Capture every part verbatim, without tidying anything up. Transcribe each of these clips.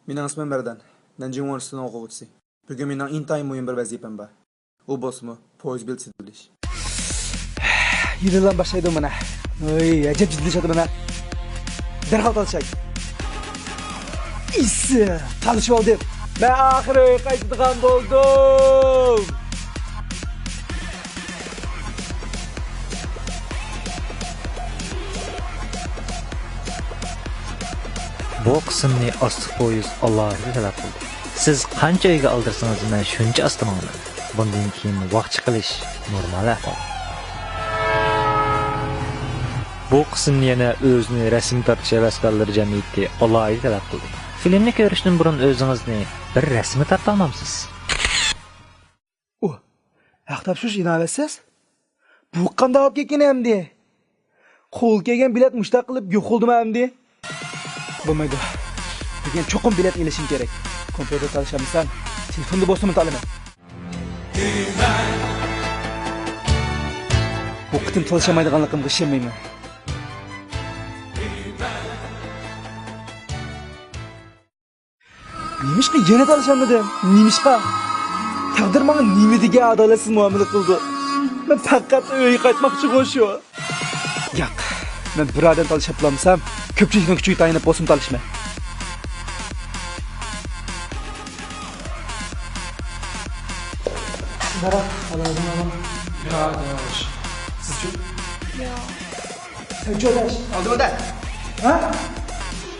مېنىڭ ئىسمىم مەردان، نەنجىڭ ئۇنىۋېرسىتېتىنىڭ ئوقۇغۇچىسى. بۈگۈن مېنىڭ ئىنتايىن مۇھىم بىر ۋەزىپەم بار. ئۇ بولسىمۇ پويىز بېلىتى سېتىۋېلىش. يىلىلام باشلايدۇ مانا. ۋوي، ئەجەب جىددىيلىشىۋاتىمەن ھە. دەرھال تالىشاي. ئىس، تالىشىۋالدىم. مەن ئاخىرى قايتىدىغان بولدۇم. بۇ قىسىمنى ئاستىق پويىز ئالاھىدە تەلەپ قىلدى. سىز قانچە ئۆيگە ئالدىرسىڭىز، مەن شۇنچە ئاستا ماڭىمەن. بۇندىن كېيىن ۋاقچا قىلىش نورمال ئەھۋال. بۇ قىسىمنى يەنە ئۆزىنى رەسىم تارتىش ھەۋەسكارلىرى جەمئىيىتى ئالاھىدە تەلەپ قىلدى. فىلىمنى كۆرۈشتىن بۇرۇن ئۆزىڭىزنى بىر رەسىمگە تارتالمامسىز؟ ئۇھ، ھەق تاپشۇرۇش ئىناۋەتسىز. بۇ قانداق بولۇپ كەتكىنى ئەمدى؟ قولغا كەلگەن بېلەت مۇشتاق قىلىپ يوقىلىدىمۇ ئەمدى؟ بولمايدۇ. بۈگۈن چوقۇم بېلەت ئېلىشىم كېرەك. كومپيۇتېر تالىشالمىسام، تېلېفوندا بولسىمۇ تالىمەن. بۇ قېتىم تالىشالمايدىغانلىقىمغا ئىشەنمەيمەن. نېمىشقا يەنە تالىشالمىدىم؟ نېمىشقا؟ تەقدىر ماڭا نېمە دېگەن ئادالەتسىز مۇئامىلە قىلدى؟ مەن پەقەت ئۆيگە قايتماقچىغۇ شۇ. ياق، مەن بىر ئادەم تالىشىپ بولالمىسام، كۆپچىلىكنىڭ كۈچىگە تايىنىپ بولسىمۇ تالىشىمەن. بارا، ئالايدىڭ ئالام. يا ئاداش، سىزچۇ؟ يا. سەنچۇ ئاداش؟ ئالدىم ئاداش. ھە؟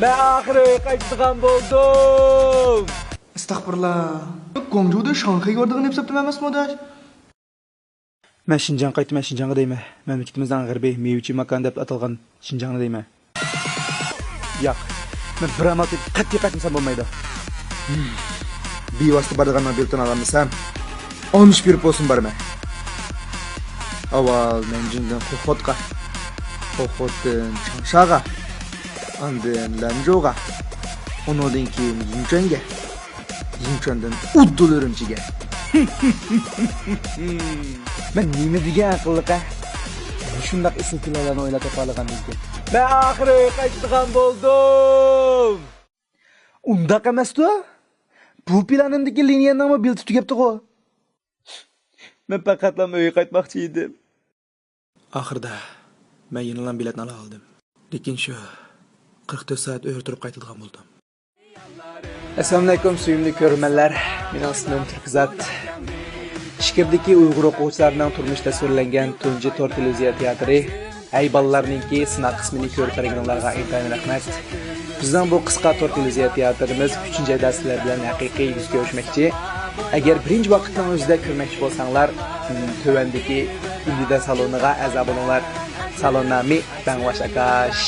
مەن ئاخىرى قايتىدىغان بولدۇم. ئەستەغپۇرۇللا. گۇاڭجۇدىن شاڭخەيگە بارىدىغان ھېسابتا ئەمەسمۇ ئاداش؟ مەن شىنجاڭغا قايتىمەن، شىنجاڭغا دەيمەن. مەملىكىتىمىزنىڭ غەربى مېۋىچى ماكان دەپ ئاتالغان شىنجاڭنى دەيمەن. ياق، مەن بىر ئامال تېپىپ قەتئىي قايتمىسام بولمايدۇ. بىۋاسىتە بارىدىغاننىڭ بېلىتىنى ئالالمىسام، ئالمىش بېرىپ بولسىمۇ بارىمەن. ئاۋۋال نەنجىڭدىن خوخوتقا، خوخوتتىن چاڭشاغا، ئاندىن لەنجۇغا، ئۇنىڭدىن كېيىن يىنچۈەنگە، يىنچۈەندىن ئۇدۇل ئۈرۈمچىگە. مەن نېمە دېگەن ئەقىللىق ھە؟ مۇشۇنداق ئېسىل پىلانلارنى ئويلاپ تاپالىغان ئىكەن. مەن ئاخىرى قايتىدىغان بولدۇم. ئۇنداق ئەمەستۇ؟ بۇ پىلانىمدىكى لىنىيەنىڭمۇ بېلىتى تۈگەپتىغۇ. مەن پەقەتلا ئۆيگە قايتماقچى ئىدىم. ئاخىرىدا مەن يەنىلا بېلەتنى ئالالىدىم. لېكىن شۇ قىرىق تۆت سائەت ئۆيدە تۇرۇپ قايتىدىغان بولدۇم. ئەسسالامۇئەلەيكۇم، سۆيۈملۈك كۆرۈرمەنلەر. مېنىڭ ئىسمىم تۈركىزات. ئىچكىرىدىكى ئۇيغۇر ئوقۇغۇچىلارنىڭ تۇرمۇشى تەسۋىرلەنگەن تۇنجى تور تېلېۋىزىيە تېئاتىرى ھەي بالىلارنىڭكى سىناق قىسمىنى كۆرۈپ بەرگىنىڭلارغا ئىنتايىن رەھمەت. بىزنىڭ بۇ قىسقا تور تېلېۋىزىيە تېئاتىرىمىز ئۈچىنچى ئايدا سىلەر بىلەن ھەقىقىي يۈز كۆرۈشمەكچى. ئەگەر بىرىنچى ۋاقىتنىڭ ئۆزىدە كۆرمەكچى بولساڭلار، تۆۋەندىكى ئۈندىدار سالونىغا ئەزا بولۇڭلار. سالون نامى بەڭۋاش ئاكاش.